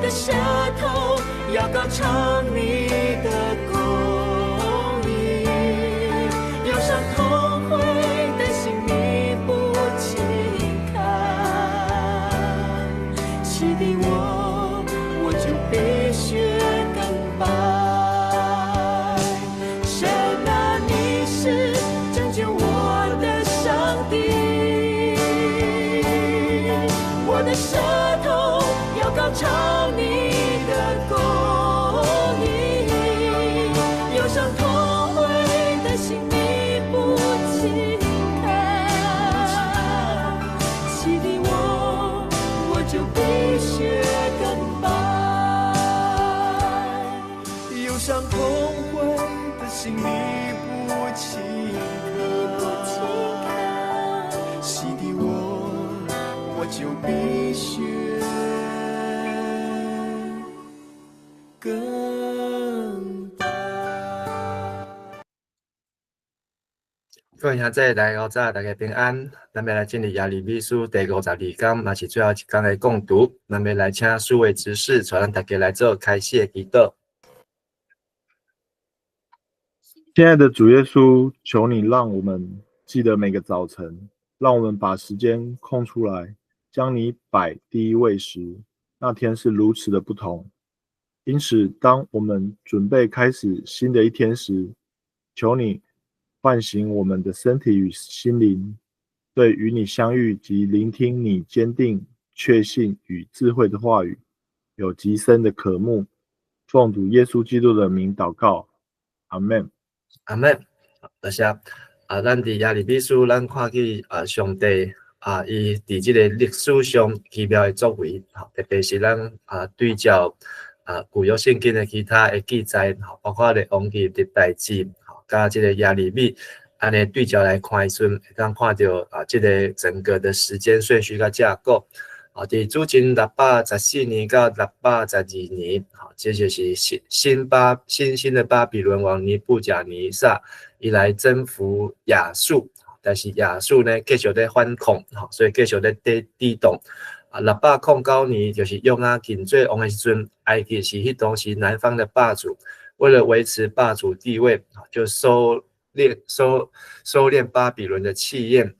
的舌頭要高唱你的公義，憂傷痛悔的心你不輕看，洗滌我，我就比雪更白。神啊，你是拯救我的上帝，我的舌頭要高唱你的公義，憂傷痛悔的心你不輕看，洗滌我，我就比雪更白。憂傷痛悔的心你不輕看，洗滌我，我就比雪更白。各位兄弟，大家早，大家平安。咱欲來進入耶利米書第52講，嘛是最後一講的共讀。咱欲來請書偉執事帶咱大家來做開始的祈禱。親愛的主耶穌，求你讓我們記得每個早晨，讓我們把時間空出來，將你擺第一位時，那天是如此的不同。因此，當我們準備開始新的一天時，求你喚醒我們的身體與心靈，對與你相遇及聆聽你堅定、確信與智慧的話語，有極深的渴慕。奉主耶穌基督的名禱告，阿門。阿門。多謝。啊，咱佇耶利米書，咱看見啊，上帝啊，伊佇這個歷史上奇妙的作為，特別是咱啊對照啊舊約聖經的其他的記載，包括列王紀、歷代志，佮這個耶利米，按呢對照來看的時陣，會當看著啊這個整個的時間順序佮架構。啊，佇主前614年到612年，好，這就是新新巴新興的巴比倫王尼布甲尼撒，伊來征服亞述，但是亞述呢繼續咧反抗，所以繼續咧抵抵擋。啊，609年就是約雅敬做王的時陣，埃及是彼當時南方的霸主，為了維持霸主地位，就收斂巴比倫的氣焰，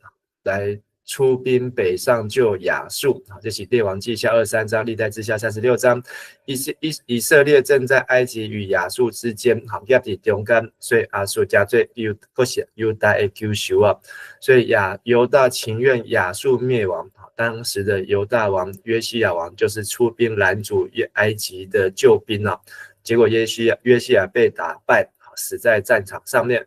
來出兵北上救亞述。這是列王紀下23章，歷代志下36章。以色列正在埃及與亞述之間，好，夾佇中間，所以亞述成做猶，閣是猶大的仇敵啊。所以猶大情願亞述滅亡。當時的猶大王約西亞王就是出兵攔阻埃及的救兵啊，結果約西亞被打敗，死在戰場上面。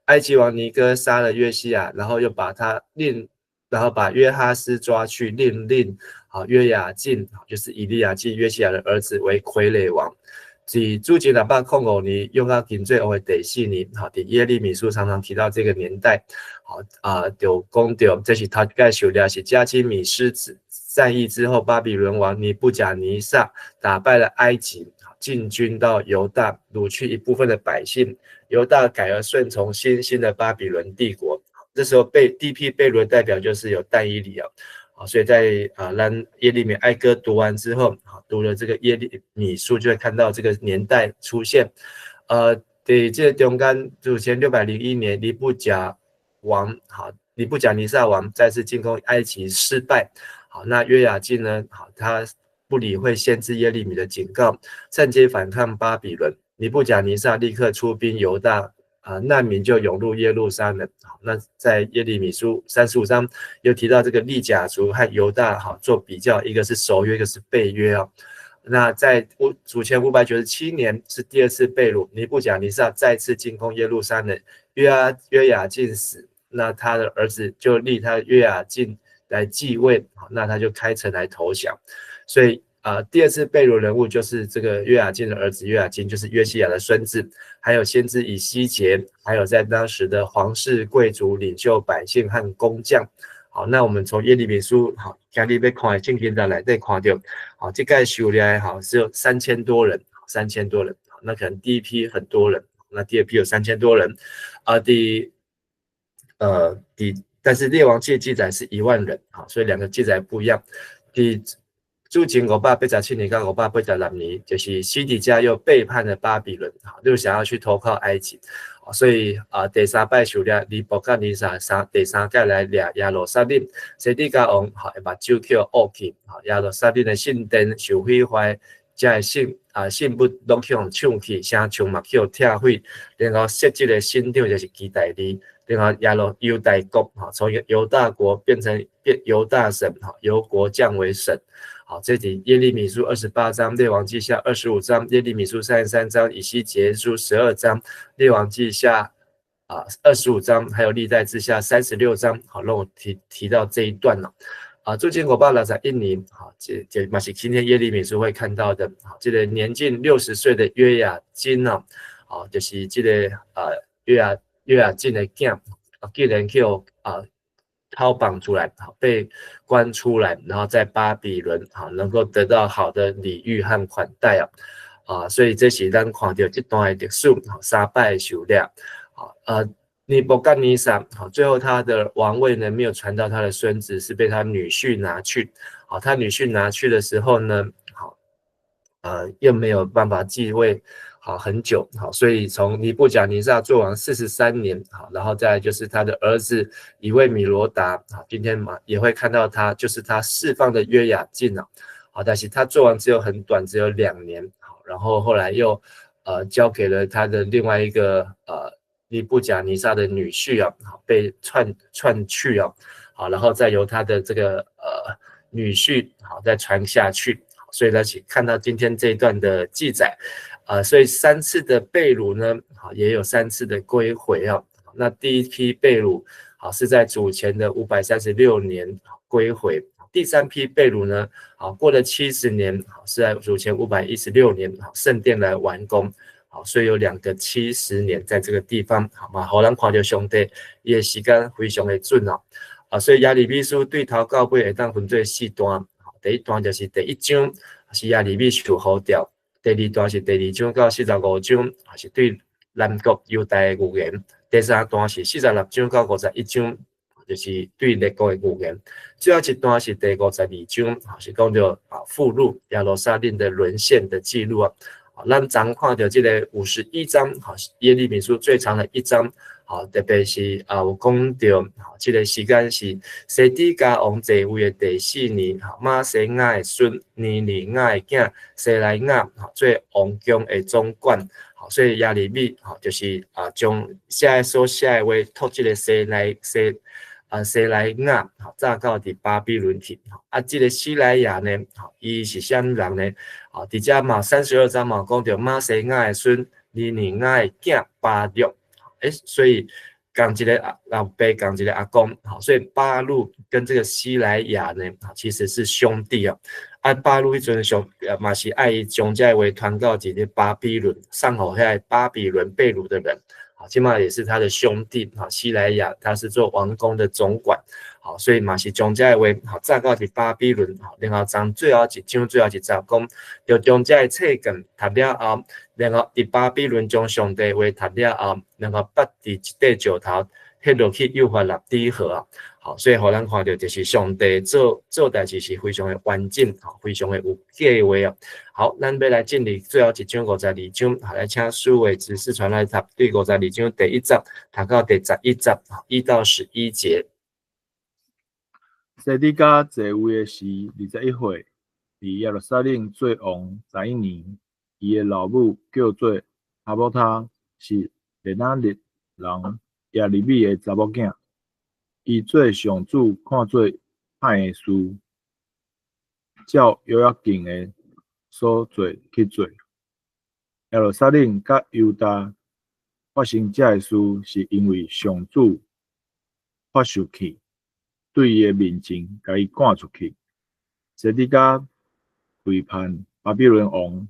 埃及王尼哥殺了約西亞，然後又把他另然後把約哈斯抓去，另立啊約雅敬，就是以利亞敬約西亞的兒子為傀儡王。佇主前605年，約雅敬做王的第四年，好，佇耶利米書常常提到這個年代，好啊，就講著這是頭一擺受掠是加基米斯戰役之後，巴比倫王尼布甲尼撒打敗了埃及，進軍到猶大，擄去一部分的百姓，猶大改而順從新興的巴比倫帝國。這時候被第一批被擄的代表就是有但以理啊，所以在啊，咱耶利米哀歌讀完之後，讀了這個耶利米書，就會看到這個年代出現。佇這個中間，主前601年，尼布甲王，好，尼布甲尼撒王再次進攻埃及失敗，好，那約雅敬呢，好，他不理會先知耶利米的警告，趁機反抗巴比倫，尼布甲尼撒立刻出兵猶大。啊，難民就湧入耶路撒冷。好，那在耶利米書35章又提到這個利甲族和猶大，好做比較，一個是守約，一個是背約哦。那在主前597年是第二次被擄，尼布甲尼撒再次進攻耶路撒冷，約雅敬死，那他的兒子就立他約雅敬來繼位，好，那他就開城來投降，所以啊，第二次被擄人物就是這個約雅敬的兒子約雅斤，就是約西亞的孫子，還有先知以西結，還有在當時的皇室貴族領袖、百姓和工匠。好，那我們從耶利米書，好，今日欲看的聖經內底看著，好，這個受掠好只有三千多人，三千多人，那可能第一批很多人，那第二批有三千多人，啊，但是列王記記載是1萬人，好，所以兩個記載不一樣。佇主前587年到586年，就是西底家又背叛了巴比倫，又想要去投靠埃及，所以啊，第三擺受掠，尼布甲尼撒第三擺來掠耶路撒冷，西底家王吼目睭去予烏去，耶路撒冷的聖殿受毀壞，遮的聖物攏去予搶去，城牆嘛去予拆毀，然後設這個省長就是基大利，然後耶路猶大國，從猶大國變成變猶大省，由國降為省。好，這裡耶利米書28章，列王紀下25章，耶利米書33章，以西結書12章，列王紀下25章，還有歷代志下36章，好，讓我提到這一段了。啊，主前561年，好，這嘛是今天耶利米書會看到的。好，這個年近60歲的約雅斤呢，好，就是這個約雅敬的囝，啊，竟然去逃綁出來，好，被關出來，然後在巴比倫，好，能夠得到好的禮遇和款待啊，啊，所以這是咱看著這段的歷史，三擺受掠，好，尼布甲尼撒，好，最後他的王位呢沒有傳到他的孫子，是被他女婿拿去，好，他女婿拿去的時候呢，好，又沒有辦法繼位。好很久，好，所以從尼布甲尼撒做王43年，好，然後再來就是他的兒子以為米羅達，好，今天嘛也會看到他，就是他釋放的約雅敬啊，好，但是他做王只有很短，只有2年，好，然後後來又交給了他的另外一個尼布甲尼撒的女婿啊，好，被篡去啊，好，然後再由他的這個女婿好再傳下去，所以呢，看到今天這一段的記載。啊，所以三次的被擄呢，好，也有三次的歸回啊。那第一批被擄，好，是在主前的536年歸回。第三批被擄呢，好，過了70年，好，是在主前516年，好，聖殿來完工。好，所以有兩個七十年在這個地方，好嘛，予咱看著上帝伊的時間非常的準哦。啊，所以耶利米書對頭到尾會當分做四段，第一段就是第一章是耶利米受呼召。第二段是第二章到45章，是對南國猶大的預言；第三段是46章到51章，就是對列國的預言；最後一段是第52章，是講著俘虜耶路撒冷的淪陷的記錄啊。咱昨看著這個51章，吼，耶利米書最長的一章，吼，特別是有講著，這個時間是西底家王在位的第四年，吼，瑪西亞的孫尼利亞的囝西萊亞，做王宮的總管，吼，所以耶利米，吼，就是將寫所寫的話託這個西萊亞，吼，載到佇巴比倫去，啊，這個西萊亞呢，吼，伊是啥物人呢？啊，佇遮嘛32章嘛講著瑪西亞的孫尼利亞的囝巴錄，所以仝一個阿爸，仝一個阿公，好，所以巴錄跟這個西萊亞呢，其實是兄弟啊。啊，巴錄彼陣上嘛是愛伊將這話傳到一个巴比倫，送予遐個巴比倫被擄的人，好，起碼也是他的兄弟，好，西萊亞他是做王宮的總管，好，所以嘛是將這個話，好，載到佇巴比倫，好，然後將最後一章最後一節講，就將這个冊卷讀了後，然後佇巴比倫將上帝話讀了後，然後放佇一塊石頭，彼落去幼發拉底河啊，好，所以予咱看著就是上帝做代誌是非常的完整，非常的有計劃啊。好，咱欲來進入最後一章五十二章，好，來請書偉執事傳來讀對五十二章第一節讀到第11節，1到11節。西底家在位的時，21歲，佇耶路撒冷做王11年。伊的老母叫做哈姆他，是列拿勒人耶利米的查某囝。伊做上主看做歹的事，照約雅敬的所做去做。耶路撒冷佮猶大發生這个事，是因為上主發受氣，對伊的面前共伊趕出去。西底家背叛巴比倫王，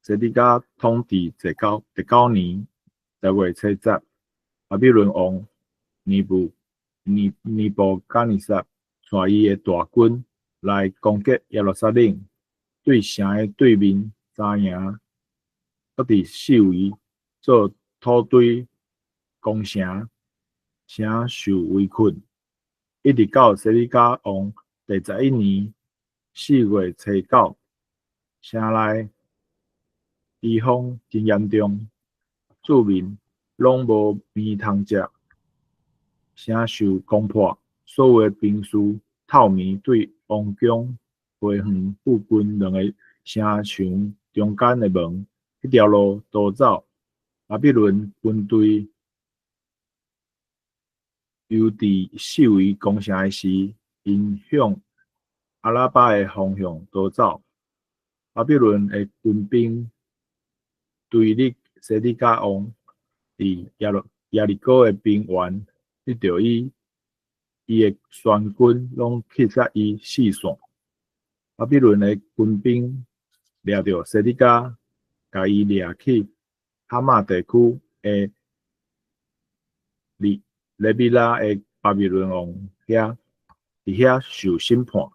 西底家統治第九年10月初十，巴比倫王尼布甲尼撒帶伊的大軍來攻擊耶路撒冷，對城的對面紮營，閣佇四圍做土堆攻城，城受圍困。一直到西底家王第11年4月初9，城內饑荒真嚴重，住民攏無麵通食，城受攻破，所有的兵士透暝對王宮花園附近兩個城牆中間的門彼條路逃走。巴比倫軍隊猶佇四圍攻城的時，𪜶向阿拉巴的方向逃走。巴比倫的軍兵追入西底家王佇耶利哥的平原，得著伊，伊的全軍攏去殺伊四散。巴比倫的軍兵掠著西底家，共伊掠去哈馬地區的利比拉的巴比倫王遐，佇遐受審判。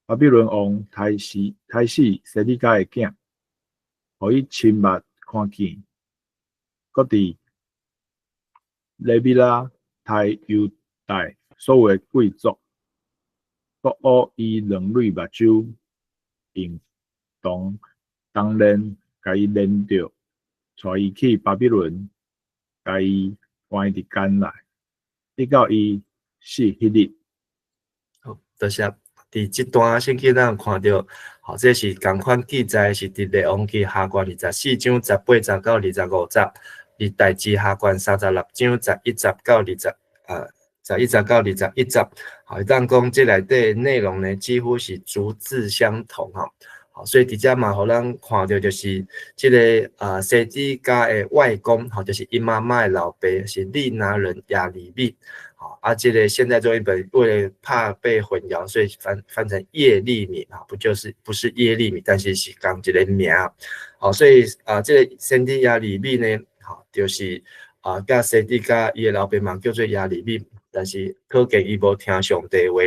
巴比倫王刣死西底家的囝，予伊親目看見，閣佇利比拉刣猶大所有的貴族，閣挖伊兩蕊目睭，用銅鏈共伊連著，帶伊去巴比倫，共伊關佇監內，直到伊死彼日。好，多謝。佇這段聖經咱有看著，吼，這是仝款記載，是佇列王紀下卷24章18節到25節，歷代志下卷36章11節到20，11節到21節。好，會當講這內底內容呢，幾乎是逐字相同吼。好，所以佇遮嘛，予咱看著就是這个西底家的外公，吼，就是伊媽媽的老爸，是利拿人耶利米。好，啊，這个現在中譯本為了怕被混淆，所以翻成耶利米啊，不就是不是耶利米，但是是仝一个名。好，所以啊，這个先知耶利米呢，吼，就是啊，佮西底家伊的老爸嘛叫做耶利米，但是可見伊無聽上帝話。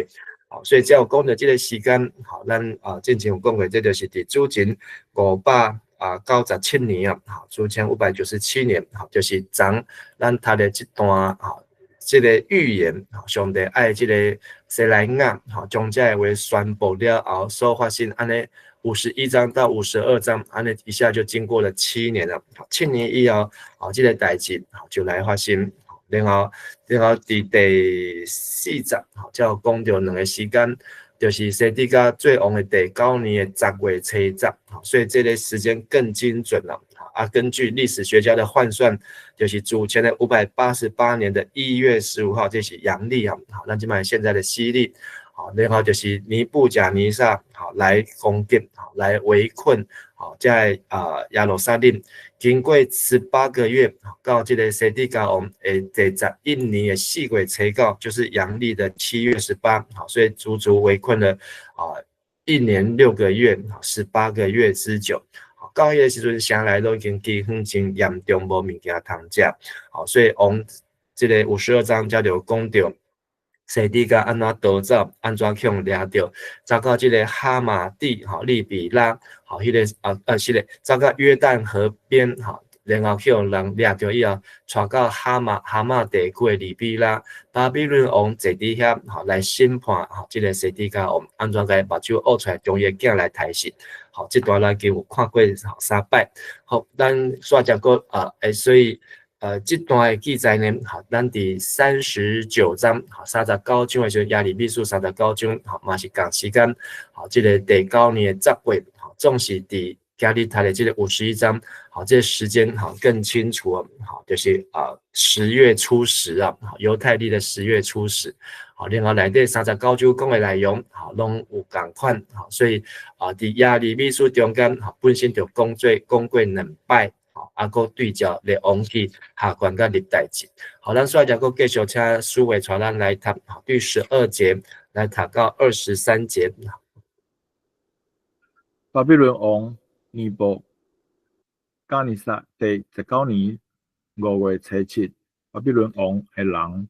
好，所以只有講著這个時間，吼，咱啊之前有講過，這就是佇主前597年啊，吼，主前597年，吼，就是昨咱讀的這段，吼，這个預言，上帝愛這个西萊亞，吼，將這个話宣布了後所發生按呢51章到52章，按呢一下就經過了七年了，7年以後，吼，這个代誌就來發生。然後，佇第4節，吼，才有講著兩个時間，就是西底家做王的第九年的10月初十，所以這个時間更精準了。啊，根據歷史學家的換算，就是主前的588年的1月15號，這是陽曆啊，好，咱這擺現在的西曆，好，然後就是尼布甲尼撒，好，來攻擊，好，來圍困，好，在耶路撒冷，經過18個月，到這个西底家王的第11年的4月初9，就是陽曆的7月18，好，所以足足圍困了一年6個月，十八個月之久。到彼个時陣，城內攏已經饑荒真嚴重，無物件通食。好，所以王這个52章才就講著西底家按怎逃走，按怎去予掠著，走到這个哈馬地，吼，利比拉，吼，彼个是咧，走到約旦河邊，吼，然後去予人掠著以後，帶到哈馬地區的利比拉，巴比倫王坐佇遐，吼，來審判，吼，這个西底家王，按怎共目睭挖出來，將伊的囝來刣死。好，這段咱已經有看過三擺。好，咱煞才閣啊，所以這段的記載呢，好，咱佇39章，好，三十九章的時陣，耶利米書三十九章，好，嘛是仝時間，好，這个第九年的10月，好，總是佇今日讀的這个51章，好，這个時間好更清楚，好，就是10月初10啊，猶太曆的十月初十。好，另外內底三十九章講的內容，好，攏有仝款，好，所以啊，佇耶利米書中間，好，本身就講過兩擺，好，啊，閣對照列王紀下卷佮歷代志。好，咱煞來閣繼續請書偉帶咱來讀，好，第12節來讀到23節。巴比倫王尼布甲尼撒第19年5月初7，巴比倫王的人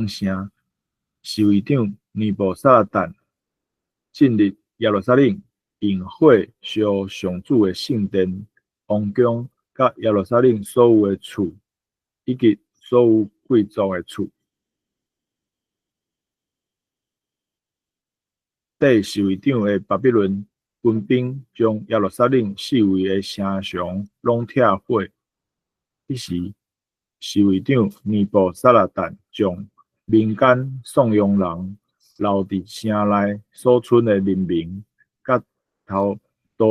城侍衛長尼布撒拉旦進入耶路撒冷，用火燒上主的聖殿、王宮，佮耶路撒冷所有的厝，以及所有貴族的厝。底侍衛長的巴比倫軍兵將耶路撒冷四圍的城牆攏拆毀。彼時，侍衛長尼布撒拉旦將民間送養人留佇城內所賰的人民，佮投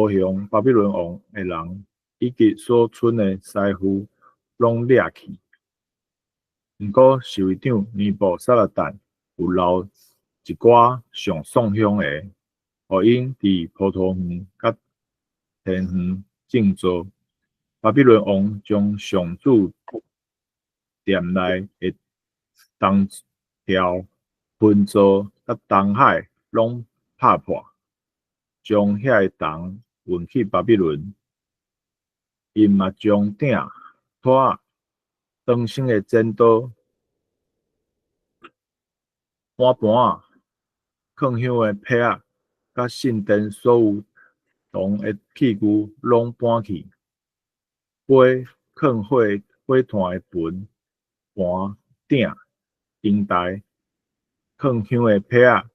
降巴比倫王的人，以及所賰的財富，攏掠去。毋過，侍衛長尼布撒拉旦有留一寡上送鄉的，予𪜶佇葡萄園佮田園種作。巴比倫王將上主殿內的銅柱、盆座佮銅海攏拍破，將遐个銅運去巴比倫。𪜶嘛將鼎、托仔、長身的剪刀、碗盤仔、囥香的箅仔，佮聖殿所有銅的器具攏搬去。杯、囥火炭的盆、盤、鼎、燈台、囥香的箅仔、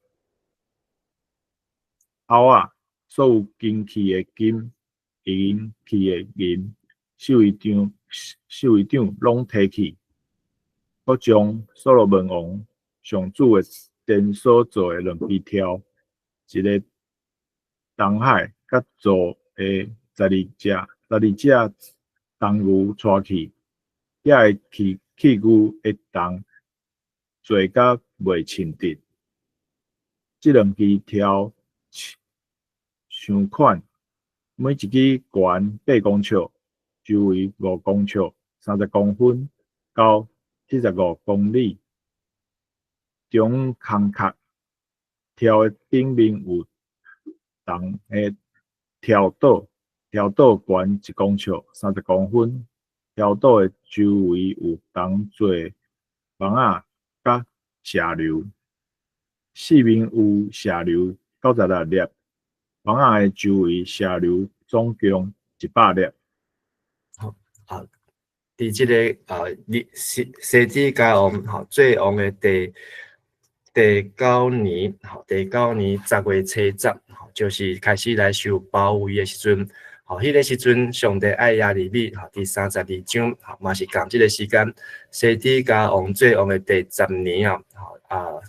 甌仔，所有金器的金、銀器的銀，侍衛長攏提去，閣將所羅門王上主的殿所做的兩支柱，一个銅海佮做的十二隻銅牛帶去，遐个器具的銅做甲袂稱得。這兩支柱相款，每一支懸8公尺，周圍5公尺，30公分到75公厘。中空殼柱的頂面有銅的柱島，柱島懸1公尺，30公分。柱島的周圍有銅做網仔佮射流，四面有射流96粒，網仔的周圍射流總共100粒。好，啊，佇這个啊，西底家王吼做王的第九年，吼，第九年10月初10，吼，就是開始來受包圍的時陣，吼，彼个時陣上帝愛耶利米，吼，佇32章，吼，嘛是仝這个時間，西底家王做王的第十年啊，吼啊，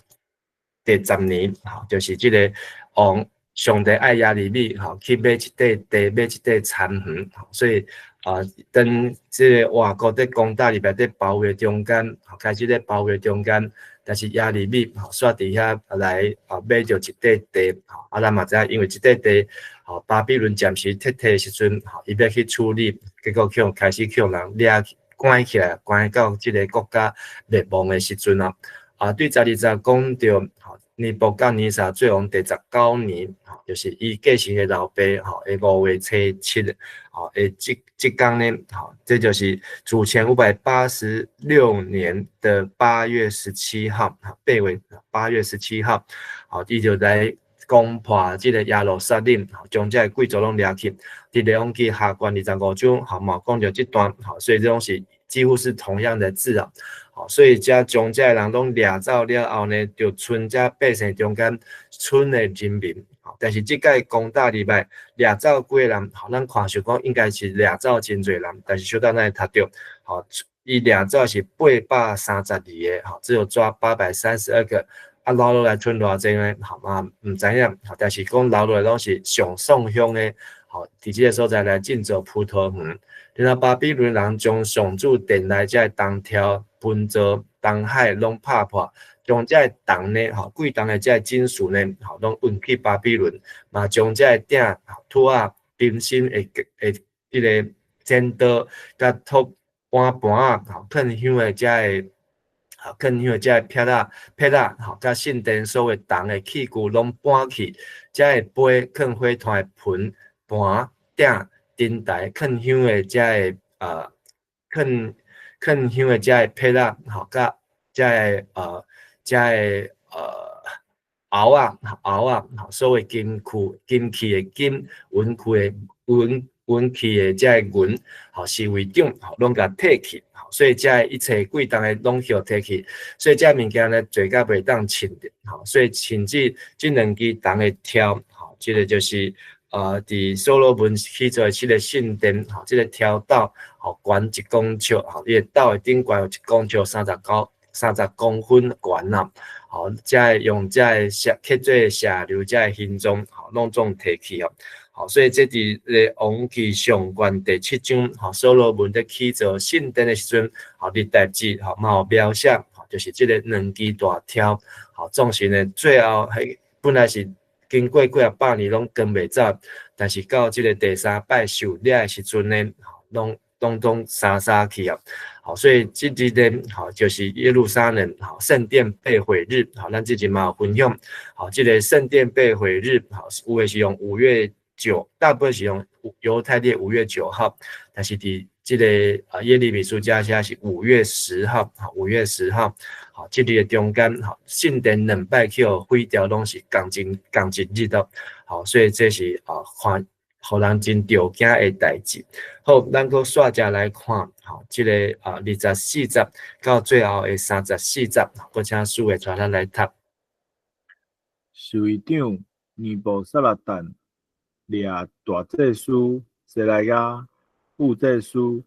第十年，吼，就是這个王上帝愛耶利米，吼，去買一塊地，買一塊田園，所以啊，當這个外國佇攻打入來，佇包圍中間，開始咧包圍中間，但是耶利米吼，煞佇遐來啊買著一塊地，吼，啊，咱嘛知影，因為這塊地，吼，巴比倫暫時撤退的時陣，吼，伊欲去處理，結果去予開始去予人掠關起來，關到這个國家滅亡的時陣啊。啊，對12節講著，吼，尼布甲尼撒做王第十九年，吼，就是伊繼承的老爸，吼，的5月初7，吼，的這工呢，吼，這就是主前586年的8月17號，八月8月17號，吼，伊就來攻破這个耶路撒冷，將這个貴族攏掠去。佇列王紀下卷25章，吼，嘛講著這段，吼，所以這種是幾乎是同樣的字啊。所以遮將這个人攏掠走了後呢，就賰這百姓中間賰的人民。但是這擺攻打入來，掠走幾个人，吼，咱看想講應該是掠走真濟人，但是小等咱會讀著，吼，伊掠走是832個，吼，只有抓832個，啊，留落來賰偌濟呢？吼嘛，毋知影，但是講留落來攏是上送鄉的，吼，佇這个所在來種作葡萄園。然後巴比倫人將上主殿內這个銅柱、盆座、銅海攏拍破，將這个銅呢，吼，貴重的這个金屬呢，吼，攏運去巴比倫，嘛將這个鼎、托仔、平心的這个剪刀、佮托碗盤仔，吼，囥香的這个，吼，囥香的這个撇仔，吼，佮聖殿所有銅的器具攏搬去，這个杯、囥火炭的盆、盤、鼎、燈台、囥香的這个囥香的這个撇仔，吼，佮這个鰲仔，鰲仔，吼，所謂金器、金器的金，銀器的銀，阮去的這个銀，吼，侍衛長，吼，攏共提去，所以這一切貴重的攏予提去，所以這物件呢，做甲袂當穿著，吼，所以甚至這兩支銅的柱，吼，這个就是佇所羅門起造的這个聖殿，吼，這个柱斗，吼，懸一公尺，吼，伊的斗的頂懸有一公尺39、30公分懸啊，吼，這个用這个石刻做石榴這个形狀，吼，攏總提去哦。吼，所以這佇个王記上卷第七章，吼，所羅門佇起造聖殿的時陣，吼，歷代志，吼，嘛有描寫，吼，就是這个兩支大柱，吼，眾神呢，最後彼本來是經過幾仔百年攏扛袂走，但是到這个第三擺受掠的時陣呢，吼，攏統統沙沙去啊。好，所以這日呢，吼，就是耶路撒冷，吼，聖殿被毀日，吼，咱之前嘛有分享，吼，這个聖殿被毀日，吼，有的是用5月9，大部分是用猶太曆5月9號，但是佇這个耶利米書遮寫是五月十號，吼，五月十號，吼，這日的中間，吼，聖殿兩擺去予毀掉，攏是仝一仝一日咯，好，所以這是看，予人真著驚的代誌。好，咱閣煞遮來看，吼，這个24節到最後的34節，閣請師會帶咱來讀。侍衛長尼布撒拉旦掠大祭司西萊亞、副祭司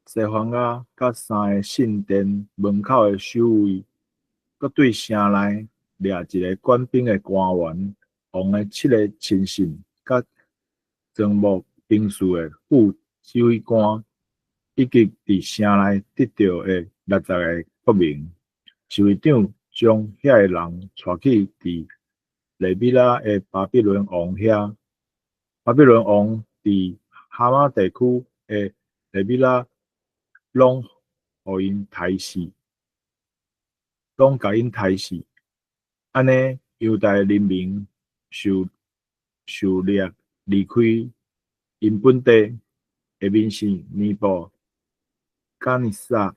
西番雅，佮三个聖殿門口的守衛，閣對城內掠一个管兵的官員，王的七个親信，佮招募兵士的副指揮官，以及佇城內得著的60个國民。侍衛長將遐个人帶去佇利比拉的巴比倫王遐。巴比倫王佇哈馬地區的利比拉，攏予𪜶刣死，攏共𪜶刣死。按呢，猶大人民受受掠離開𪜶本地，下面是尼布甲尼撒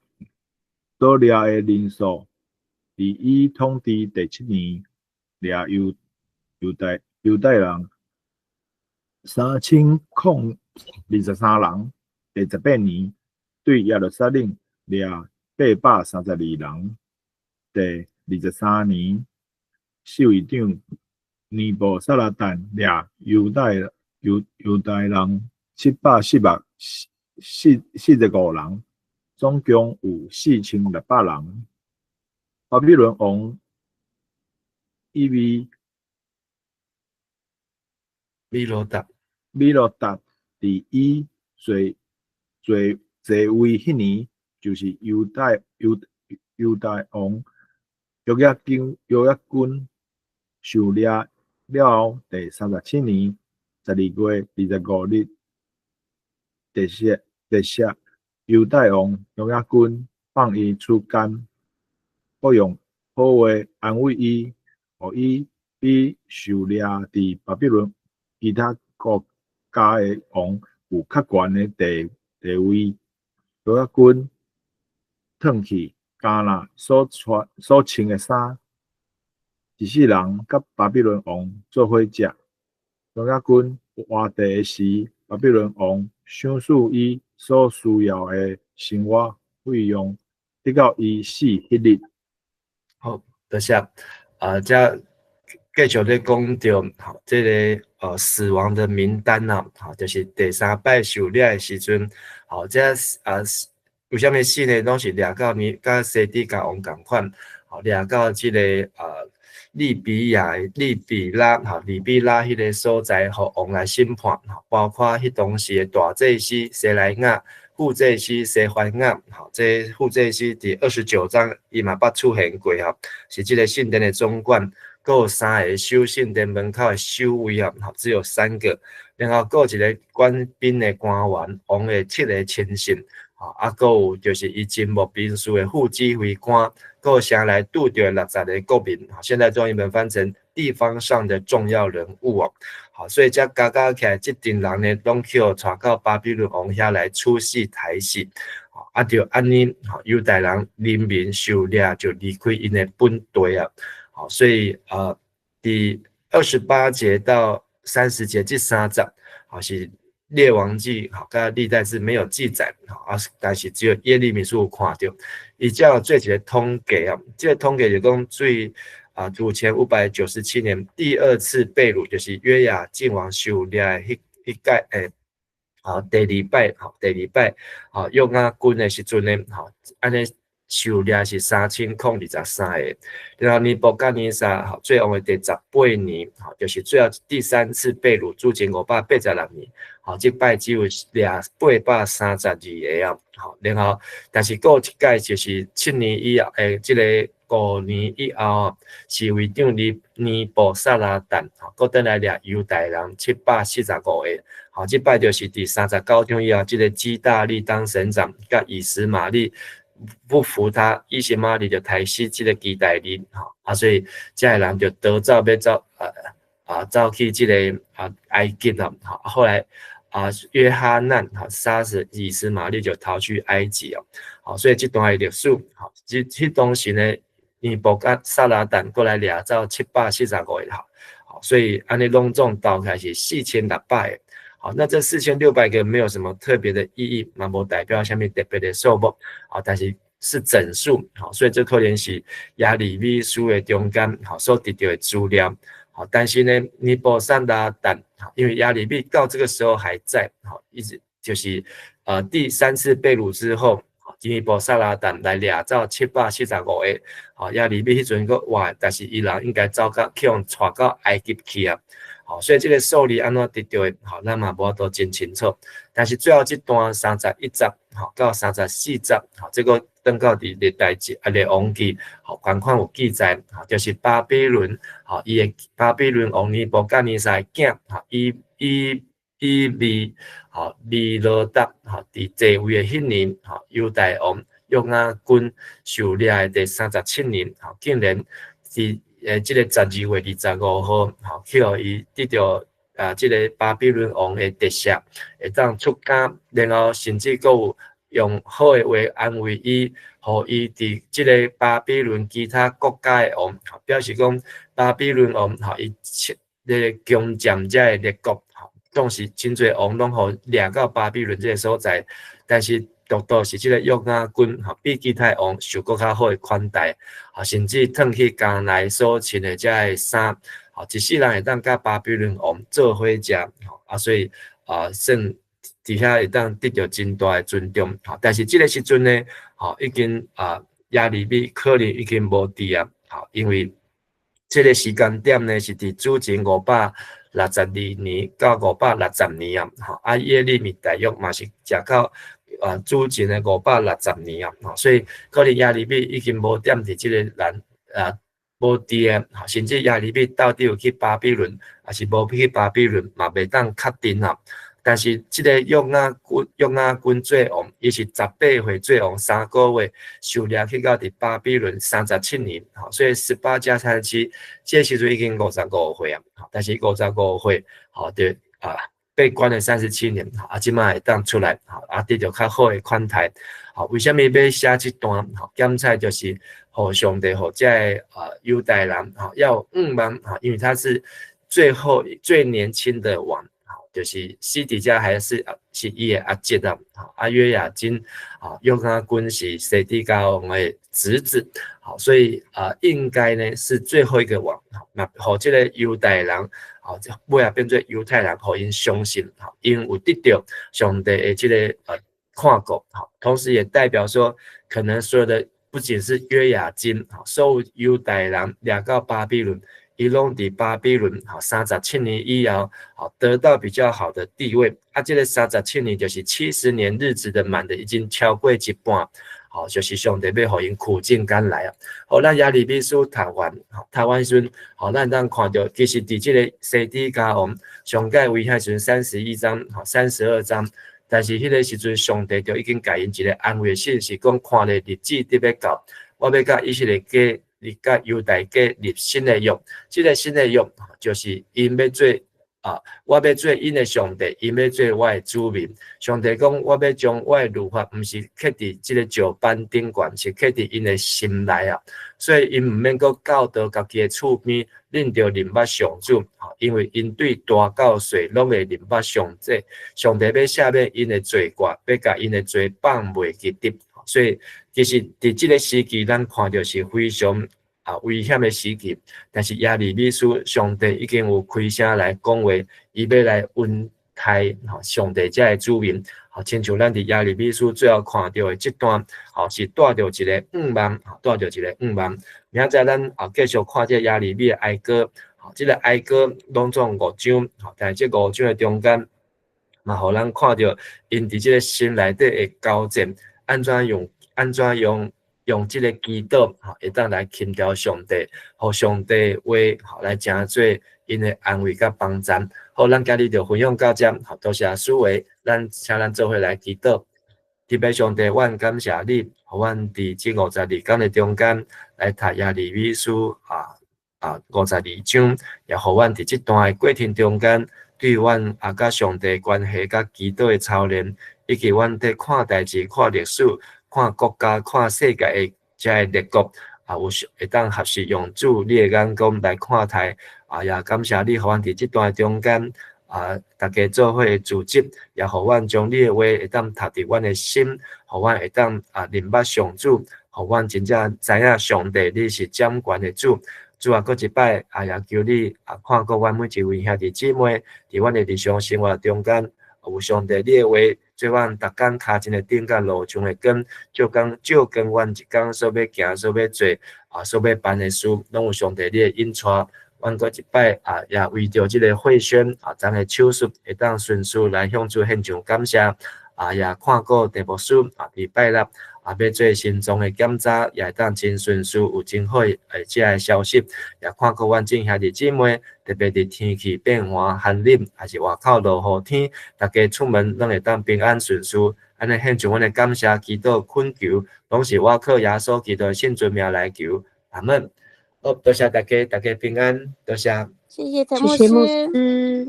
所掠的人數，佇伊統治第七年，掠猶猶大猶大人3023人。第18年，對耶路撒冷掠832人。第23年，侍衛長尼布撒拉旦掠猶大猶猶大人745人，總共有4600人。巴比倫王以米米羅達米羅達佇伊坐坐坐位彼年，就是猶大猶猶大王約雅敬約雅斤受掠了後第37年12月25日，特赦特赦猶大王約雅斤，放伊出監，好用好話安慰伊，予伊比受掠佇巴比倫其他國家的王有較懸的地地位。約雅斤褪去迦拿所穿所穿的衫，一世人佮巴比倫王做伙食。約雅斤活地的時，巴比倫王賞賜伊所需要的生活費用，直到伊死彼日。好，多謝。遮繼續咧講著，吼，這个死亡的名單啊，吼，就是第三擺受掠的時陣，吼，這為啥物死呢？攏是掠到尼佮西底家王仝款，吼，掠到這个利比亞利比拉，吼，利比拉彼个所在，予王來審判，吼，包括彼當時的大祭司西萊亞、副祭司西番雅，吼，這副祭司佇29章伊嘛捌出現過，吼，是這個聖殿的總管。閣有三个守聖殿門口的守衛啊，吼，只有三個。然後閣有一個管兵的官員，王的七个親信，吼，啊，閣有就是伊招募兵士的副指揮官，閣有城內拄著60個國民，現在中譯本翻成地方上的重要人物哦。好，所以這加加起來，這陣人呢，攏去予帶到巴比倫王遐來處死刣死。啊，就按呢，吼，猶大人人民受掠就離開𪜶的本地啊。好，所以佇28節到30節這三節，吼，是列王紀吼，佮歷代志沒有記載，啊，但是只有耶利米書有看著，伊才有做一個統計啊，這個統計就講對啊，主前597年第二次被擄，就是約雅敬王受掠的彼屆誒，啊，第二擺，吼，第二擺，吼，約雅斤的時陣呢，吼，按呢受掠是3023個，然後尼布甲尼撒吼做王的第18年，吼，就是最後第三次被擄，主前586年，吼，這擺只有掠832個啊，吼，然後但是閣有一屆就是7年以後，欸，這個5年以後，侍衛長尼布撒拉旦，吼，閣轉來掠猶大人745個，吼，這擺就是佇39章以後，這個基大利當省長，佮以實瑪利不服他，以實瑪利就刣死這個基大利，吼，啊，所以這个人就逃走欲走，走去這個埃及啊，吼，後來啊約哈難吼殺死以實瑪利就逃去埃及哦，好，所以這段的歷史，吼，這彼當時呢，尼布甲撒拉旦閣來掠走745個，好，所以按呢攏總斗起來是4600個。好，那這4600個沒有什麼特別的意義，嘛無代表啥物特別的數目，啊，但是是整數，好，所以這可能是耶利米書的中間，好，所得著的資料，好，但是呢，尼布撒拉旦，因為耶利米到這個時候還在，好，一直就是第三次被擄之後，尼布撒拉旦來掠走745個，好，耶利米彼陣閣活，但是伊人應該走到去予帶到埃及去啊。好，所以這個數字按怎得著的，好，咱嘛無法度真清楚。但是最後這段31節，吼到34節，吼，這個轉到佇歷代志啊列王紀，吼，仝款有記載，吼，就是巴比倫，吼，伊的巴比倫王尼布甲尼撒的囝，吼，以利，吼，米羅達，吼，佇在位的彼年，吼，猶大王約雅斤受掠的第37年，吼，竟然佇這個12月25號，吼，去予伊得著啊，這個巴比倫王的特赦，會當出監，然後甚至閣有用好的話安慰伊，予伊佇這個巴比倫其他國家的王，表示講巴比倫王，吼，伊咧攻佔這个列國，吼，當時真濟王攏予掠到巴比倫這個所在，但是獨獨是這個約雅斤，吼，比其他王受閣較好的款待，吼，甚至褪去家內所穿的這个衫，吼，一世人會當佮巴比倫王做伙食，吼，啊，所以啊，算佇遐會當得著真大的尊重，吼，但是這個時陣呢，吼，已經啊，耶利米可能已經無佇啊，吼，因為這個時間點呢是佇主前562年到560年啊，吼，啊，耶利米大約嘛是食到啊，主前的560年啊，吼，所以可能耶利米已經無踮佇這個人啊，無佇啊，甚至耶利米到底有去巴比倫，抑是無去巴比倫，嘛袂當確定啊。但是這個約雅斤做王，伊是18歲做王，3個月受掠去到佇巴比倫三十七年，吼，所以18加37，這個時陣已經55歲啊，但是五十五歲，吼，就啊，被關了三十七年，啊，這擺會當出來，啊，得著較好的款待，好，為啥物欲寫這段？吼，檢採就是予上帝予這个啊猶大人，吼，要有向望，吼，因為他是最後最年輕的王，吼，就是西底家還是是伊的阿叔啊，啊約雅斤，啊約雅斤是西底家王的侄子，好，所以啊應該呢是最後一個王，那予這個猶大人。吼，尾仔變做猶太人，予𪜶相信，吼，𪜶有得著上帝的這個看顧，吼，同時也代表說，可能所有的不僅是約雅斤，吼，所有猶大人掠到巴比倫，伊攏佇巴比倫，吼，三十七年以後，吼，得到比較好的地位，啊，這個三十七年就是70年日子的滿的，已經超過一半。吼，就是上帝欲予𪜶苦盡甘來啊！好，咱耶利米書讀完，讀完時陣，吼，咱當看著，其實佇這個西底家王上蓋危險時陣31章，吼，32章，但是彼個時陣上帝就已經共𪜶一個安慰的信息，講看咧日子得欲到，我欲佮以色列家、你佮猶大家立新的約，這個新的約就是𪜶欲做啊，我欲做𪜶的上帝，𪜶欲做我的子民。上帝講，我欲將我的律法，毋是刻佇這个石板頂懸，是刻佇𪜶的心內啊。所以𪜶毋免閣教導家己的厝邊，恁著認捌上主，因為𪜶對大到細攏會認捌上帝。上帝欲赦免𪜶的罪過，欲共𪜶的罪放袂記得。所以其實佇這个時期，咱看著是非常危險的時期，但是耶利米書上帝已經有開聲來講話，伊欲來恩待吼上帝遮的子民，吼親像咱佇耶利米書最後看著的這段，吼是帶著一个向望，帶著一个向望。明仔載咱繼續看這个耶利米的哀歌，吼這个哀歌攏總五章，吼但是這五章的中間，嘛予咱看著𪜶佇這个心內底的交戰，按怎用這个祈禱，吼，會當來尋求上帝，予上帝話，吼來成做𪜶的安慰佮幫助。好，咱今日就分享到這，好，多謝書維，咱請咱做伙來祈禱。特別上帝，阮感謝你，予阮佇這52工的中間來讀耶利米書52章，也予阮佇這段的過程中間，對阮佮上帝關係佮祈禱的操練，以及阮佇看代誌、看歷史、看國家、看世界的遮个列國，有會當學習用主你的眼光來看待，也感謝你，予阮佇這段中間，大家做伙的組織，也予阮將你的話會當讀佇阮的心，予阮會當認捌上主，予阮真正知影上帝你是掌權的主。主啊，閣一擺也求你看顧阮每一位兄弟姊妹，佇阮的日常生活中間，有上帝你的話做阮逐工跤踭的頂佮路上的光，照光照光阮一工所欲行、所欲做、所欲辦的事，攏有上帝你的引帶。阮閣一擺也為著這个慧萱昨昏的手術會當順遂來向主獻上感謝。也看顧鄭牧師佇拜六欲做心臟的檢查，也會當真順遂，有真好的這个消息。也看顧阮眾兄弟姊妹，特別佇天氣變寒寒冷，抑是外口落雨天，大家出門攏會當平安順遂。按呢獻上阮的感謝、祈禱、懇求，攏是我靠耶穌基督的聖尊名來求。阿門。好，多謝大家，大家平安，多謝。謝謝陳牧師，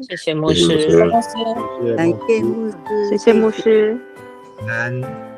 謝謝牧師，謝謝牧師，謝謝牧師，平安。